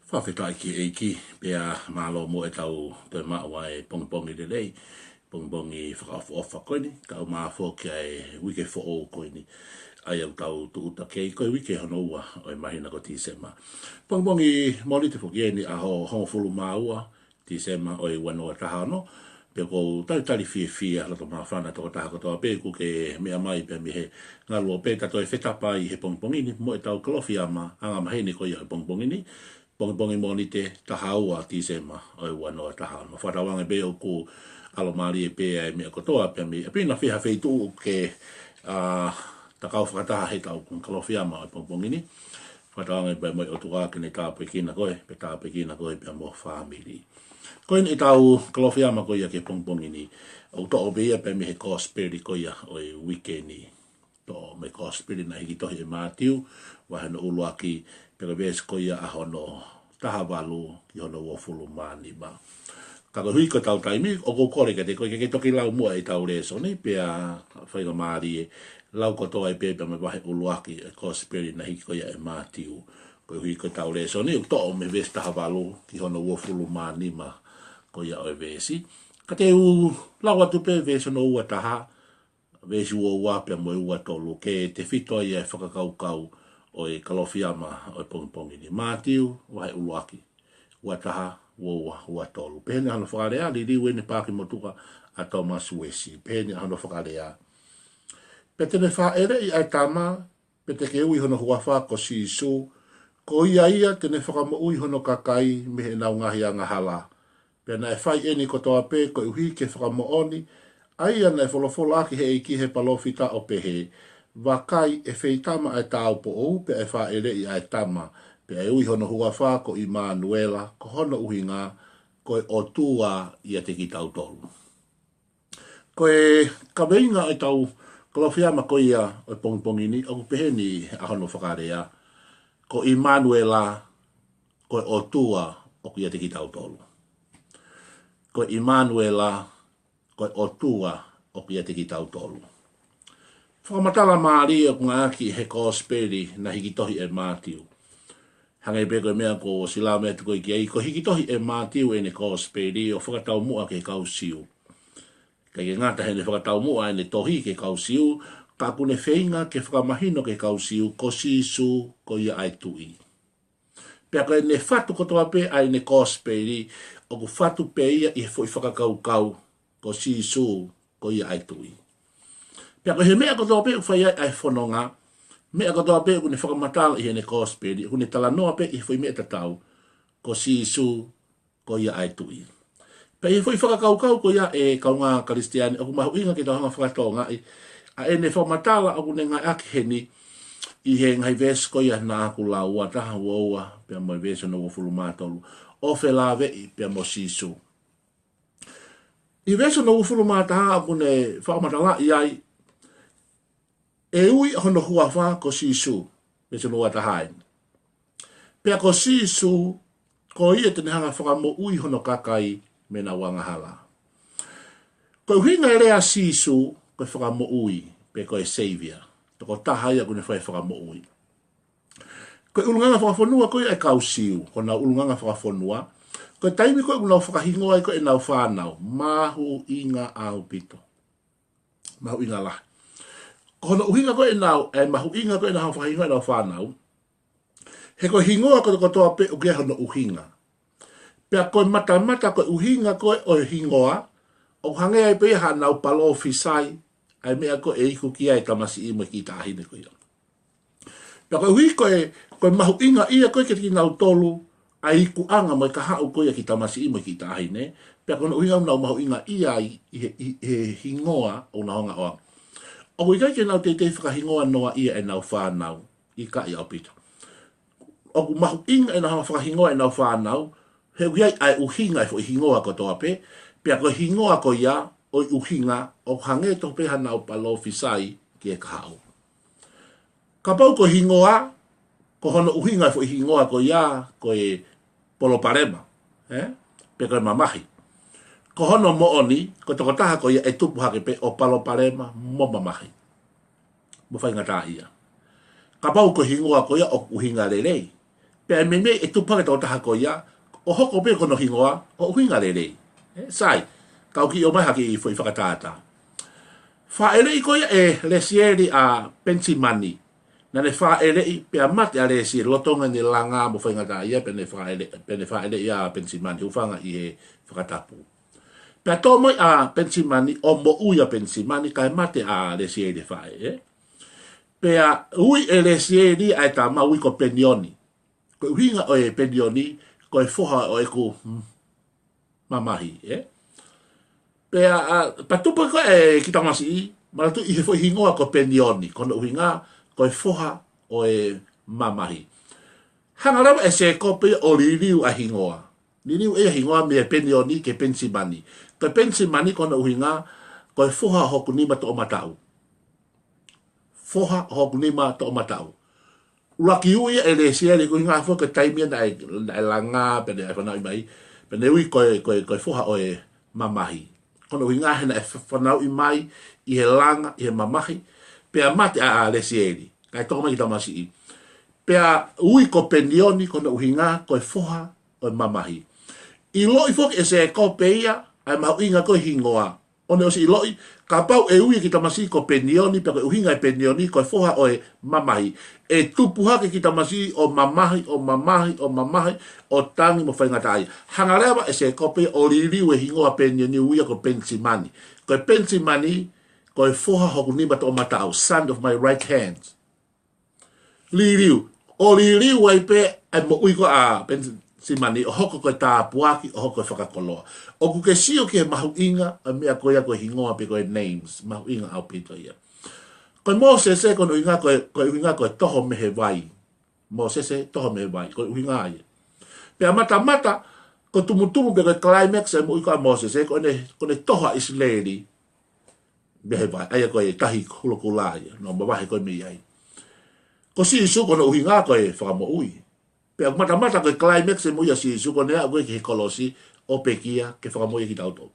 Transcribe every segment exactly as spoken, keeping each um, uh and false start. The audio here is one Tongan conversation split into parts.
Fakafetaʻi ki he ʻEiki, pea mālō muʻa ʻetau toe maʻu ʻa e pongipongi lelei, pongipongi fakaʻofoʻofa ko eni, kae ʻumaʻā foki ʻa e uike foʻou ko eni, ʻa ia ʻoku tau tūʻuta ki ai, ko e uike hono ua ʻo e māhina ko Tīsema. Pongipongi Mōnite foki eni, ʻaho hongofulu mā ua Tīsema ʻo e ua noa taha ono, pea ʻoku ou talitali fiefia loto māfana tokotaha kotoa pē ʻoku ke meʻa mai pea mei he ngaluope, tau toe fetapa ai he pongipongi ni mo ʻetau Kalofiama angamaheni ko ia he pongipongi ni, pongipongi Mōnite taha ua Tīsema ʻo e ua noa taha ono. Fakatauange pē ʻoku ʻalomālie pē ʻa e meʻa kotoa pea mei ʻapi na, fē ha feituʻu ʻoku ke, ā, takau fakataha heʻetau Kalofiama ʻo e pongipongi ni. Fakatauange pē mo e ʻOtua ke ne tāpuekina koe, pea tāpuekina koe pea mo ho fāmili. Ko eni ʻetau Kalofiama ko ia ki he pongipongi ni, ʻoku toʻo pē ia pea mei he Kosipeli ko ia ʻo e uike ni. Toʻo mei he Kosipeli naʻe hiki tohi ʻe Mātiu, vahe hono ʻuluaki, pea ko e veesi ko ia ʻa hono taha valu ki hono uofulu mā nima. Ka koeʻuhi ko ʻetau taimi, ʻoku ou kole kiate koe ke ke toki lau muʻa ʻetau lēsoni, pea faingamālie lau kotoa ai pē pea mei he vahe ʻuluaki ʻo e Kosipeli naʻe hiki ko ia ʻe Mātiu. Koeʻuhi ko ʻetau lēsoni, ʻoku toʻo mei he veesi taha valu ki hono uofulu mā nima ko ia ʻo e veesi. Ka te u lau atu pē veesi hono ua taha, veesi ua ua pea mo e ua tolu, ke tefito ai ʻa e fakakaukau ʻo e Kalofiama ʻo e pongipongi ni. Mātiu, vahe ʻuluaki, ua taha, ua ua, ua tolu. Pehē ni ʻa hono fakalea, liliu eni paaki motuʻa ʻa Thomas Uesi. Pehē ni ʻa hono fakalea: Pea te ne fāʻeleʻi ʻa e Tama, pea te ke ui hono huafa ko Sīsū, ko ia ia te ne fakamoʻui hono kakai mei heʻenau ngaahi angahala. Pea naʻe fai eni kotoa pē koeʻuhi ke fakamoʻoni ʻa ia naʻe folofola ʻaki ʻe he ʻEiki ʻi he palōfita ʻo pehē: Vakai, ʻe feitama ʻa e tāupoʻou, pea ʻe fāʻeleʻi ʻa e Tama, pea ʻe ui hono huafa ko ʻImanuela, ko hono ʻuhinga, ko e ʻOtua ʻiate kitautolu. Ko e kaveinga ʻo ʻetau Kalofiama ko ia ʻo e pongipongi ni, ʻoku pehē ni ʻa hono fakalea: Ko ʻImanuela, ko e ʻOtua ʻoku ʻiate kitautolu. Ko ʻImanuela, ko e ʻOtua ʻoku ʻiate kitautolu. Fakamatala mālie ʻoku ngāueʻaki he Kosipeli naʻe hiki tohi ʻe Mātiu. Hangē pē ko e meʻa kuo ʻosi lau mai atu ko ē ki ai, ko e hiki tohi ʻe Mātiu ʻene Kosipeli ʻo fakataumuʻa ki he kau Siu. ʻIkai ke ngata heʻene fakataumuʻa ʻene tohi ki he kau Siu, ka ʻoku ne feinga ke fakamahino ki he kau Siu ko Sīsū ko ia ʻa e Tuʻi. Pea ko ʻene fatu kotoa pē ʻa ʻene Kosipeli, ʻoku fatu pē ia ʻi he foʻi fakakaukau ko Sīsū ko ia ʻa e Tuʻi. Pea ko e meʻa kotoa pē ʻoku fai ai ʻa e fononga, meʻa kotoa pē ʻoku ne fakamatala ʻi heʻene Kosipeli, ʻoku ne talanoa pē ʻi he foʻi meʻa tatau, ko Sīsū ko ia ʻa e Tuʻi. Pea ʻi he foʻi fakakaukau ko ia, ʻe kāinga Kalisitiane, ʻoku mahuʻinga ke tau hanga ʻo fakatokangaʻi ʻa ʻene fakamatala ʻoku ne ngāueʻaki heni ʻi he ngaahi veesi ko ia naʻa ku lau, ua taha, ua ua, pea mo e veesi hono uofulu mā tolu, ʻo felāveʻi pea mo Sīsū. ʻI he veesi hono uofulu mā taha ʻoku ne fakamatalaʻi ai, ʻe ui hono huafa ko Sīsū, veesi hono ua taha eni. Pea ko Sīsū, ko ia te ne hanga ʻo fakamoʻui hono kakai mei heʻenau angahala. Ko e ʻuhinga e lea Sīsū, ko e fakamoʻui, pe ko e Savior. Tokotaha ia ʻoku ne fai e fakamoʻui. Ko e ʻulungaanga fakafonua ko ia ʻa e kau Siu, ko honau ʻulungaanga fakafonua, ko e taimi ko ē ʻoku nau fakahingoa ai ko ē ʻenau fānau, mahuʻinga ʻaupito. Mahuʻinga lahi. Ko hono ʻuhinga ko ē ʻenau, ʻa e mahuʻinga ko ē ʻenau fakahingoa ʻenau fānau, he ko e hingoa kotoa kotoa pē ʻoku ʻi ai hono ʻuhinga. Pea ko e matamata ko e ʻuhinga ko ē ʻo e hingoa, ʻoku hangē ai pē ia haʻanau palōfisai ʻa e meʻa ko ē ʻe iku ki ai e tamasiʻi mo e kiʻi taʻahine ko ia. Pea koeʻuhi ko e, ko e mahuʻingaʻia ko ē kiate kinautolu ʻa e ikuʻanga mo e kahaʻu ko ia e kiʻi tamasiʻi mo e kiʻi taʻahine, pea ko hono ʻuhinga ʻoku nau mahuʻingaʻia ai ʻi he, ʻi he hingoa ʻoku nau hanga ʻo ʻoange. ʻOku ʻikai ke nau teitei fakahingoa noaʻia ʻenau fānau, ʻikai ʻaupito. ʻOku mahuʻinga ʻenau hanga ʻo fakahingoa ʻenau fānau, he ʻoku ʻi ai ʻa e ʻuhinga e foʻi hingoa kotoa pē, pea ko e hingoa ko ia ʻo e ʻuhinga ʻoku hangē tofu pē haʻanau palōfisai ki he kahaʻu. Kapau ko e hingoa, ko hono ʻuhinga e foʻi hingoa ko ia, ko e palopalema, ē? Pe ko e mamahi. Ko hono moʻoni, ko e tokotaha ko ia ʻe tupu hake pē ʻo palopalema mo mamahi mo faingataʻaʻia. Kapau ko e hingoa ko ia ʻoku ʻuhinga lelei, Pea meimei ʻe tupu hake e tokotaha ko ia, ʻo hoko pē ko hono hingoa ʻo ʻuhinga lelei. Ē, sai, kau kiʻi ʻomai ha kiʻi foʻi fakatātā. Fāʻeleʻi ko ia ʻe Lesieli ʻa Penisimani. Naʻa ne fāʻeleʻi pea mate ʻa Lesieli, lolotonga ʻene langa mo faingataʻaʻia, pea ne fāʻele-, pea ne fāʻeleʻi ʻa Penisimani, hūfanga ʻi he fakatapu. Pea tō mai ʻa Penisimani, ʻo moʻui ʻa Penisimani, kae mate ʻa Lesieli faʻē, ē? Pea ui ʻe Lesieli ʻa e tama ui ko Penioni. Ko e ʻuhinga ʻo e Penioni, ko e foha ʻo ʻeku, mm, mamahi, ē? Pea, ʻa, pea tupu ko ē ki tamasiʻi, manatuʻi ʻi he foʻi hingoa ko Penioni, ko hono ʻuhinga, ko e foha ʻo e mamahi. Hanga leva ʻe Sēkope ʻo liliu ʻa e hingoa. Liliu ʻe ia e hingoa mei he Penioni ki he Penisimani. Ko e Penisimani ko hono ʻuhinga, ko e foha hoku nima toʻomataʻu. Foha hoku nima toʻomataʻu. ʻUluaki ui ia ʻe Lesieli, ko e ʻuhinga foki ko e taimi ia naʻe, naʻe langa, pea ne fanauʻi mai, pea ne ui ko e, ko e, ko e foha ʻo e mamahi. Ko hono ʻuhinga he naʻe fa-, fanauʻi mai ʻi he langa, ʻi he mamahi, pea mate ʻa, ʻa Lesieli. Kae tō mai ki tamasiʻi. Pea ui ko Penioni, ko hono ʻuhinga, ko e foha ʻo e mamahi. ʻIloʻi foki ʻe Sēkope ia ʻa e mahuʻinga ko e hingoa. ʻO ne ʻosi ʻiloʻi, kapau ʻe ui ki tamasiʻi ko Penioni, pea ko e ʻuhinga e Penioni, ko e foha ʻo e mamahi. ʻE tupu hake ki tamasiʻi ʻo mamahi, ʻo mamahi, ʻo mamahi, ʻo tangi mo faingataʻaʻia. Hanga leva ʻe Sēkope ʻo liliu e hingoa Penioni ʻo ui ia ko Penisimani. Ko e Penisimani, ko e foha hoku nima toʻomataʻu, son of my right hand. Liliu. ʻO liliu ai pē ʻa e moʻui ko ia ʻa Penisimani, ʻo hoko ko e tāpuaki, ʻo hoko ko e fakakoloa. ʻOku ke sio ki he mahuʻinga ʻa e meʻa ko ia ko e hingoa pe ko e names, mahuʻinga ʻaupito ia. Ko Mōsese ko hono ʻuhinga ko e, ko e ʻuhinga ko e toho mei he vai. Mōsese toho mei he vai, ko e ʻuhinga ia. Pea matamata, ko e tumutumu pe ko e climax ʻa e moʻui ko ia ʻa Mōsese, ko ʻene, ko ʻene toho ʻa ʻIsileli mei he vai, ʻa ia ko e Tahi Kulokula ia, naʻe mavahe ko ē mei ai. Ko Sīsū ko hono ʻuhinga ko e fakamoʻui. Pea matamata ko e climax e moʻui ʻa Sīsū ko ʻene aʻu ko ē ki he kolosi ʻo pekia ke fakamoʻui kitautolu.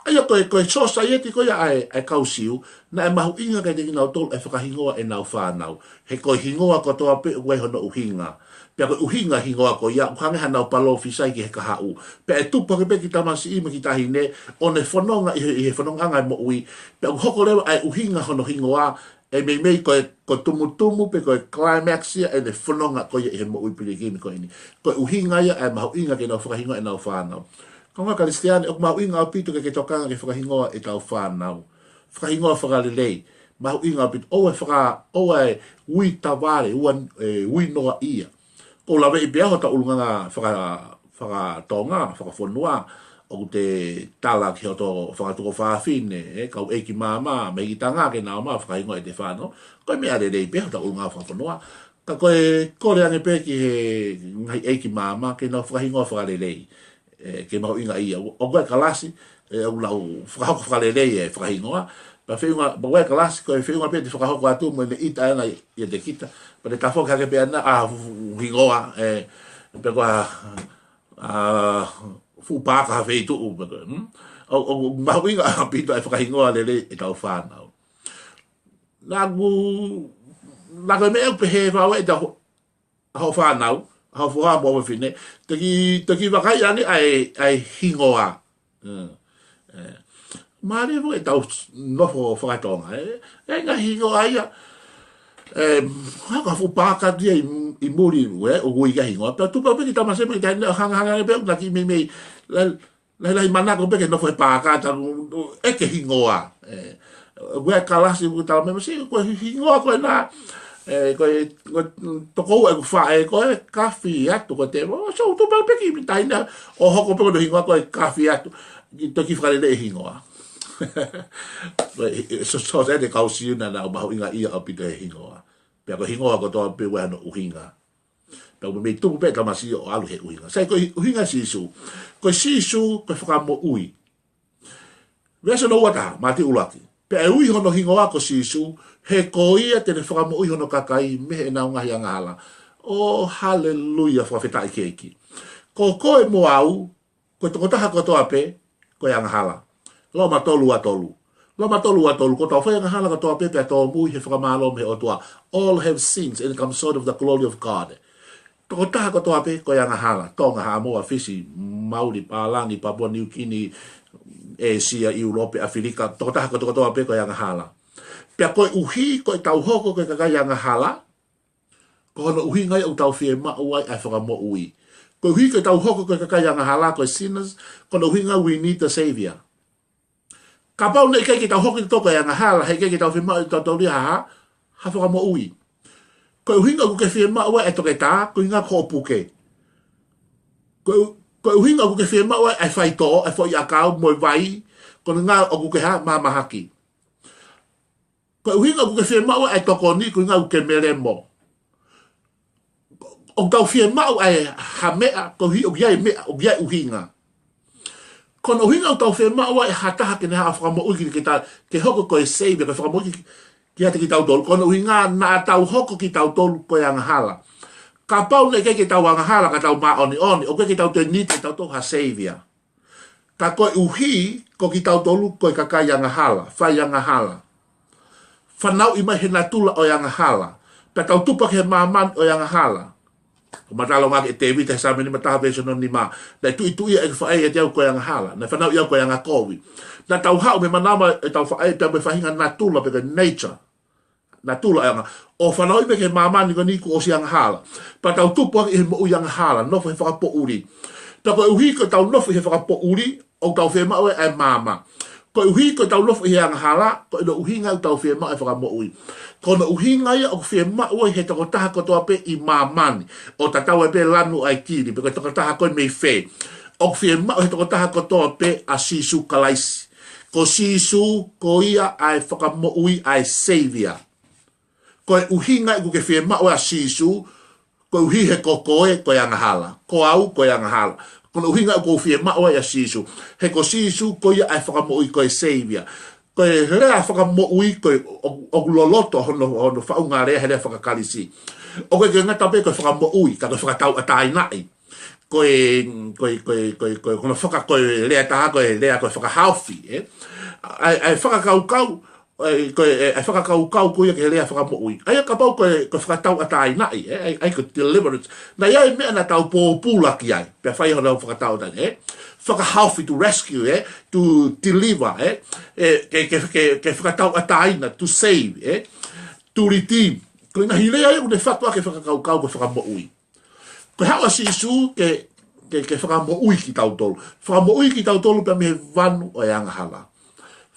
ʻA ia ko e, ko e society ko ia ʻa e, ʻa e kau Siu, naʻe mahuʻinga kiate kinautolu e fakahingoa ʻenau fānau. He ko e hingoa kotoa pē ʻoku ʻi ai hono ʻuhinga. Pea ko e ʻuhinga hingoa ko ia, ʻoku hangē haʻanau palōfisai ki he kahaʻu. Pea ʻe tupu hake pē ki tamasiʻi mo ki taʻahine, ʻo ne fononga ʻi he, ʻi he fonongaʻanga e moʻui. Pea ʻoku hoko leva ʻa e ʻuhinga hono hingoa, ʻe meimei ko e, ko e tumutumu pe ko e climax ia ʻene fononga ko ia ʻi he moʻui pilikimi ko eni. Ko e ʻuhinga ia ʻa e mahuʻinga ke nau fakahingoa ʻenau fānau. Kāinga Kalisitiane, ʻoku mahuʻinga ʻaupito ke, ke tokanga ke fakahingoa ʻetau fānau. Fakahingoa fakalelei. Mahuʻinga ʻaupito. ʻOua ʻe faka-, ʻoua ʻe ui tavale, ʻoua ʻe ui noaʻia. ʻOku ou laveʻi pē au hota ʻulungaanga faka-, faka-Tonga, fakafonua, ʻoku te tala ki hoto fanga tuofāfine, ē, kau ʻeiki māmā, mei he tangi ke nau ō mai ʻo fakahingoa ʻete fānau. Ko e meʻa lelei pē hota ʻulungaanga fakafonua. Ka ko e kole ange pē ki he ngaahi ʻeiki māmā, ke nau fakahingoa fakalelei. Ē, ke mahuʻingaʻia. ʻOku ʻi ai e kalasi, ē, ʻoku nau fakahoko fakalelei e fakahingoa. Pea feʻunga, pea ʻoku ʻi ai e kalasi, ko e feʻunga pē te fakahoko atu mo ʻene ʻita ʻana ʻiate kita. Pea te tafoki hake pē ʻana, ʻa, fu-, fu-, hingoa, ē, pe ko ha, ʻa, fuʻu paaka ha feituʻu, pe ko, hmm? ʻO, ʻoku mahuʻinga ʻaupito e fakahingoa lelei ʻetau fānau. Naʻa ku, naʻa ku meʻa pehē fau e tau ʻa hoʻo fānau, ʻa hoʻo foha mo hoʻo fefine, toki, toki vakai ange ʻa e, ʻa e hingoa. Mm. Ē. Mālie foki ʻetau nofo faka-Tonga, ē. ʻE ngaahi hingoa ia, ē, hangē ko ha fuʻu paaka ia ʻi, ʻi muli, ē, ʻoku ui ki he hingoa. Pea tupu pē ki tamasiʻi mo ki taʻahine ʻo hangahanga pē ʻoku na kiʻi meimei, la-, lahilahi manako pē ke nofo he paaka, taku, ʻeke hingoa. Ē, ʻoku ʻi ai e kalasi ʻoku tala mai, masiʻi, ko e hingoa ko ena, ē, ko e, ko e tokoua ʻeku faʻē, ko e Kafiatu, ko e te, ʻo, so, tupu pē ki taʻahine, ʻo hoko pē ko hono hingoa ko e Kafiatu, ki toki fakalelei e hingoa. Ko e, so, so, ʻa e kau Siu naʻa nau mahuʻingaʻia ʻaupito he hingoa. Pea ko e hingoa kotoa pē ʻoku ʻi ai hono ʻuhinga. Pea ʻoku meimei tupu pē tamasiʻi ʻo ʻalu he ʻuhinga. Sai ko e ʻuhinga Sīsū. Ko Sīsū, ko e fakamoʻui. Veesi hono ua taha, Mātiu ʻuluaki. Pea ʻe ui hono hingoa ko Sīsū, he ko ia te ne fakamoʻui hono kakai mei heʻenau ngaahi angahala. ʻO, haleluia, fakafetaʻi ki he ʻEiki. Ko koe mo au, ko e tokotaha kotoa pē, ko e angahala. Loma tolu ua tolu. Loma tolu ua tolu, ko ʻetau fai angahala kotoa pē, pea tōmui he fakamālō mei he ʻOtua. All have sinned and come short of the glory of God. Tokotaha kotoa pē ko e angahala. Tonga, Haʻamoa, Fisi, Mauli, Pālangi, Papua Niu Kini, ʻĒsia, ʻIulope, ʻAfilika, tokotaha kotoa pē ko e angahala. Pea koeʻuhi ko ʻetau hoko ko e kakai angahala, ko hono ʻuhinga ia ʻoku tau fiemaʻu ai ʻa e fakamoʻui. Koeʻuhi ko ʻetau hoko ko e kakai angahala, ko e sinners, ko hono ʻuhinga we need the Savior. Kapau naʻe ʻikai ke tau hoko kitautolu ko e angahala, heʻikai ke tau fiemaʻu ʻe tautolu ia ha, ha fakamoʻui. Ko e ʻuhinga ʻoku ke fiemaʻu ai e toketā, ko e ʻuhinga ko hoʻo puke. Ko e ʻu-, ko e ʻuhinga ʻoku ke fiemaʻu ai e faitoʻo, e foʻi ʻakau mo e vai, ko e ʻuhinga ʻoku ke ha, mahamahaki. Ko e ʻuhinga ʻoku ke fiemaʻu ai e tokoni, ko e ʻuhinga ʻoku ke melemo. ʻOku tau fiemaʻu ai ha meʻa, koeʻuhi ʻoku ʻi ai e meʻa, ʻoku ʻi ai e ʻuhinga. Ko hono ʻuhinga ʻoku tau fiemaʻu ai ha taha ke ne haʻu ʻo fakamoʻui ki, kita, ke hoko ko e Savior, ke fakamoʻui ki, kiate kitautolu. Ko hono ʻuhinga naʻa tau hoko kitautolu ko e angahala. Kapau naʻe ʻikai ke tau angahala, ka tau māʻoniʻoni, ʻoku ʻikai ke tau toe need ʻe tautolu ha Savior. Ka koeʻuhi ko kitautolu ko e kakai angahala, fai angahala, fanauʻi mai he natula ʻo e angahala, pea tau tupu ki he māmani ʻo e angahala. ʻOku ma talanoa ki ai ʻe Tēvita he Saame nima taha veesi hono nima, naʻe tuʻituʻia ʻeku faʻē ʻiate au ko e angahala, naʻe fanauʻi au ko e angakovi. Naʻa tau haʻu mei he manava ʻetau faʻē pea mo e faʻahinga natula pe ko e nature, natula ʻo e anga, ʻo fanauʻi mai ki he māmani ko eni kuo ʻosi angahala. Pea tau tupu hake ʻi he moʻui angahala, nofo he fakapoʻuli. Pea koeʻuhi ko ʻetau nofo ʻi he fakapoʻuli, ʻoku tau fiemaʻu ai e maama. Koeʻuhi ko ʻetau nofo ʻi he angahala, ko hono ʻuhinga ʻoku tau fiemaʻu e fakamoʻui. Ko hono ʻuhinga ia ʻoku fiemaʻu ai he tokotaha kotoa pē ʻi māmani, ʻo tatau ai pē lanu ʻa e kili, pe ko e tokotaha ko ē mei fē. ʻOku fiemaʻu he tokotaha kotoa pē ʻa Sīsū Kalaisi. Ko Sīsū, ko ia ʻa e fakamoʻui, ʻa e Savior. Ko e ʻuhinga ʻoku ke fiemaʻu ʻa Sīsū, koeʻuhi he ko koe ko e angahala, ko au ko e angahala. Ko hono ʻuhinga ʻoku ou fiemaʻu ai ʻa Sīsū. He ko Sīsū, ko ia ʻa e fakamoʻui, ko e Savior. Ko e lea fakamoʻui, ko e ʻo, ʻoku loloto hono, hono faʻunga lea he lea faka-Kalisi. ʻOku ʻikai ke ngata pē ko e fakamoʻui, ka ko e fakatauʻatāinaʻi. Ko e, ko e, ko e, ko e, ko e, ko hono faka-, ko e lea ʻe taha, ko e lea ko e fakahaofi, ē? ʻA e, ʻa e fakakaukau, ʻa e, ko e, ʻa e fakakaukau ko ia ki he lea fakamoʻui. ʻA ia kapau ko e, ko e fakatauʻatāinaʻi, ē? ʻA e, ʻa e ko e deliverance. Naʻe ʻi ai e meʻa naʻa tau pōpula ki ai, pea fai honau fakatauʻatāinaʻi, ē? Fakahaofi, to rescue, ē? To deliver, ē? Ē, ke, ke, ke, ke fakatauʻatāina, to save, ē? To redeem. Ko e ngaahi lea ia ʻoku ne faʻu ʻaki e fakakaukau ko e fakamoʻui. Ko e haʻu ʻa Sīsū ke, ke, ke fakamoʻui kitautolu. Fakamoʻui kitautolu pea mei he vanu ʻo e angahala.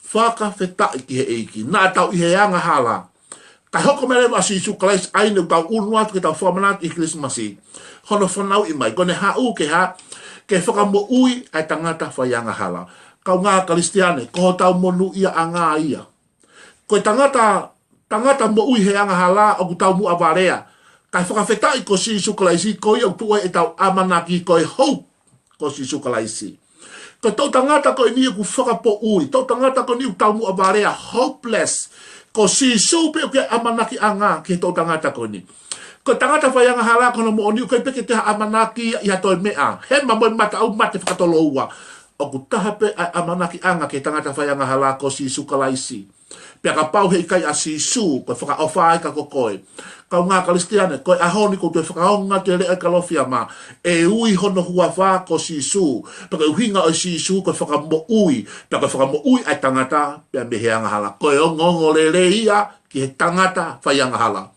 Fakafetaʻi ki he ʻEiki. Naʻa tau ʻi he angahala, kae hoko mai leva ʻa Sīsū Kalaisi, ʻa ia ʻoku tau ʻunu atu ke tau fakamanatu ʻi he Kilisimasi. Hono fanauʻi mai, ko ʻene haʻu ke hā, ke fakamoʻui ʻa e tangata fai angahala. Kaungā Kalisitiane, ko hotau monūʻiaʻanga ia. Ko e tangata, tangata moʻui he angahala ʻoku taumuʻa valea. Kae fakafetaʻi ko Sīsū Kalaisi, ko ia ʻoku tuʻu ai ʻetau ʻamanaki, ko e hope ko Sīsū Kalaisi. Ko e toʻu tangata ko eni ʻoku fakapoʻuli, toʻu tangata ko eni ʻoku taumuʻa valea, hopeless. Ko Sīsū pē ʻoku ʻi ai e ʻamanakiʻanga ki he toʻu tangata ko eni. Ko e tangata fai angahala, ko hono moʻoni ʻoku ʻikai pē ke toe ʻi ai ha ʻamanaki ia ʻi ha toe meʻa. Hema mo e mataʻu, mate fakatoloua. ʻOku taha pē ʻa e ʻamanakiʻanga ki he tangata fai angahala, ko Sīsū Kalaisi. Pea kapau he ʻikai ʻa Sīsū, ko e fakaʻofa ia ka ko koe. Kaungā Kalisitiane, ko e ʻaho ni ʻoku ou toe fakaongo atu e leʻo ʻa e Kalofiama, ʻe ui hono huafa ko Sīsū. Pea ko e ʻuhinga ʻo Sīsū ko e fakamoʻui, pea ko e fakamoʻui ʻa e tangata pea mei he angahala. Ko e ongoongolelei ia ki he tangata fai angahala.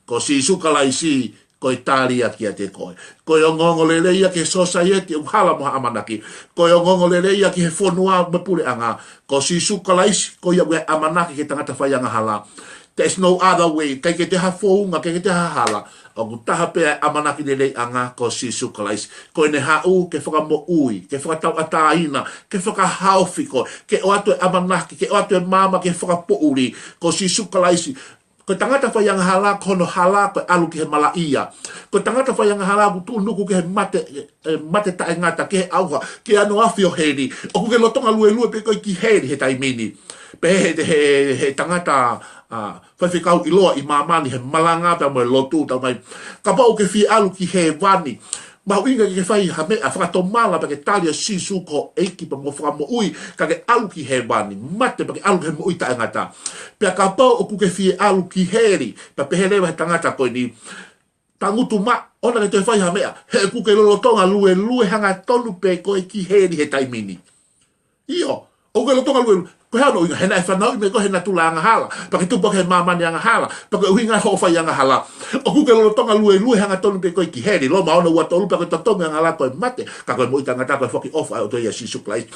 Ko Sīsū Kalaisi, ko e tali ia kiate koe. Ko e ongoongolelei ia ki he sōsaieti ʻoku hala mo ha ʻamanaki. Ko e ongoongolelei ia ki he fonua mo e puleʻanga. Ko Sīsū Kalaisi, ko ia ʻoku ʻi ai e ʻamanaki ki he tangata fai angahala. There is no other way. ʻIkai ke toe ʻi ai ha founga, ʻikai ke toe ʻi ai ha hala. ʻOku taha pē ʻa e ʻamanaki leleiʻanga, ko Sīsū Kalaisi. Ko ʻene haʻu ke fakamoʻui, ke fakatauʻatāina, ke fakahaofi koe, ke ʻoatu e ʻamanaki, ke ʻoatu e maama, ke fakapoʻuli. Ko Sīsū Kalaisi. Ko e tangata fai angahala, ko hono hala ko e ʻalu ki he malaʻia. Ko e tangata fai angahala ʻoku tuʻunuku ki he mate, ē, mate taʻengata, ki he ʻauha, ki he ano afi ʻo heli. ʻOku ke lolotonga luelue pē koe ki heli he taimi ni. Pehē he, he, he tangata, ā, faifekau ʻiloa ʻi māmani he malanga pea mo e lotu, talamai, kapau ʻoku ke fie ʻalu ki hēvani, mahuʻinga ke ke fai ha meʻa fakatomala pea ke tali ʻa Sīsū ko e ʻEiki pea mo e Fakamoʻui, ka ke ʻalu ki hēvani, mate pea ke ʻalu ki he moʻui taʻengata. Pea kapau ʻoku ke fie ʻalu ki heli, pea pehē leva he tangata ko eni, tangutu maʻu ʻOua naʻá ke toe fai ha meʻa, he ʻokú ke lolotonga luelue hangatonu pē koe ki heli he taimi ni. ʻIo, ʻokú ke lolotonga luelue. Ko e hā hono ʻuhinga? He naʻe fanauʻi mai koe he natula angahala, pea ke tupu hake he māmani angahala, pea ko e ʻuhinga hoʻo fai angahala. ʻOkú ke lolotonga luelue hangatonu pē koe ki heli. Loma ono ua tolu, pea ko e totongi ʻo e angahala ko e mate, ka ko e moʻui taʻengata ko e foaki ʻofa ʻa e ʻOtua ʻia Sīsū Kalaisi.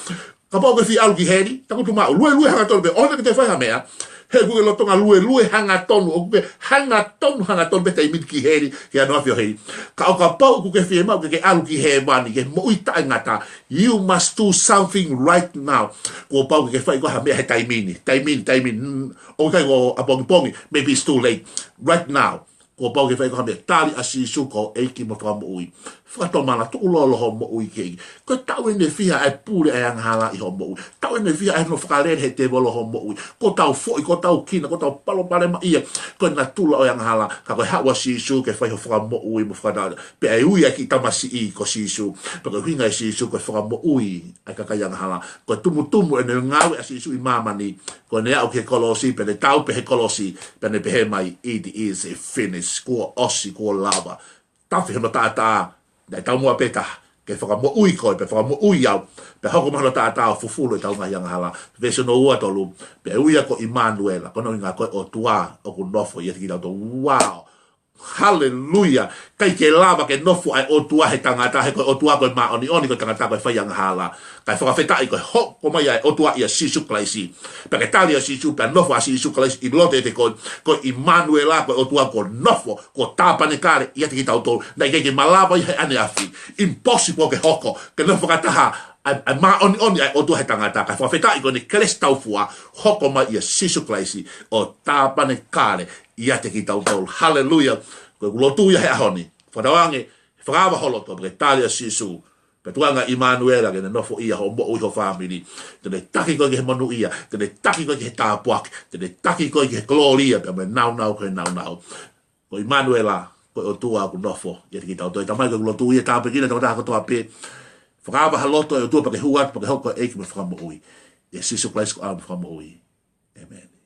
Kapau ʻokú ke fie ʻalu ki heli, takutu maʻu, luelue hangatonu pē, ʻoua naʻá ke toe fai ha meʻa, he ʻokú ke lolotonga luelue hangatonu, ʻokú ke hangatonu, hangatonu pē he taimi ni ki heli, ki he ʻaneafi ʻo heli. Ka ʻo kapau ʻokú ke fiemaʻu ke ke ʻalu ki hēvani, ki he moʻui taʻengata, you must do something right now. Kuo pau ke ke fai koe ha meʻa he taimi ni, taimi ni, taimi ni. Mm, ʻoku ʻikai ko ʻapongipongi, maybe it's too late. Right now. Kuo pau ke fai koe ha meʻa, tali ʻa Sīsū ko e ʻEiki mo e Fakamoʻui. Fakatomala, tukulolo hoʻo moʻui ki he ʻEiki. Ko e taʻu ʻeni ʻe fiha ʻa e pule ʻa e angahala ʻi hoʻo moʻui. Taʻu ʻeni ʻe fiha ʻa hono fakalele ʻe he tēvolo hoʻo moʻui. Kuo tau foʻi, kuo tau kina, kuo tau palopalemaʻia. Ko e natula ʻo e angahala, ka ko e haʻu ʻa Sīsū ke fai hoʻo fakamoʻui mo fakatau. Pea ʻe ui ʻa e kiʻi tamasiʻi ko Sīsū. Pea ko e ʻuhinga ʻo Sīsū ko e fakamoʻui ʻa e kakai angahala. Ko e tumutumu ʻene ngāue ʻa Sīsū ʻi māmani, ko ʻene aʻu ki he kolosi, pea ne tau pē he kolosi, pea ne pehē mai, "It is finished." Kuo ʻosi, kuo lava. Tafe hono taʻataʻa, naʻe taumuʻa pē taha, ke fakamoʻui koe, pea fakamoʻui au, pea hoko mai hono taʻataʻa ʻo fufulu ʻetau ngaahi angahala. Veesi hono ua tolu, pea ui ia ko ʻImanuela, ko hono ʻuhinga ko e ʻOtua ʻoku nofo ʻiate kitautolu. Wow! Haleluia! ʻIkai ke lava ke nofo ʻa e ʻOtua he tangata, he ko e ʻOtua ko e māʻoniʻoni, ko e tangata ko e fai angahala. Kae fakafetaʻi ko e hoko mai ʻa e ʻOtua ʻia Sīsū Kalaisi. Pea ke tali ʻa Sīsū, pea nofo ʻa Sīsū Kalaisi ʻi loto ʻiate koe, ko ʻImanuela, ko e ʻOtua kuo nofo, kuo tāpanekale ʻiate kitautolu. Naʻe ʻikai ke malava ia he ʻaneafi. Impossible ke hoko, ke nofo fakataha ʻa e, ʻa e māʻoniʻoni ʻa e ʻOtua he tangata. Kae fakafetaʻi ko ʻene kelesi taufua, hoko mai ʻia Sīsū Kalaisi ʻo tāpanekale ʻiate kitautolu. Haleluia. Ko ʻeku lotu ia he ʻaho ni. Fakatauange, fakaava ho loto, pea ke tali ʻa Sīsū. Pea tukuange ʻImanuela ke ne nofo ʻi hoʻo moʻui, ho fāmili. Te ne taki koe ki he monūʻia, te ne taki koe ki he tāpuaki, te ne taki koe ki he kolōlia, pea mo e nāunau ki he nāunau. Ko ʻImanuela, ko e ʻOtua ʻoku nofo ʻiate kitautolu. Tamai, ko ʻeku lotu ia, tāpuekina e tokotaha kotoa pē. Fakaava ha loto ʻe ʻOtua pea ke hū atu, pea ke hoko ko e ʻEiki mo e Fakamoʻui. ʻIa Sīsū Kalaisi ko homau Fakamoʻui. ʻĒmeni.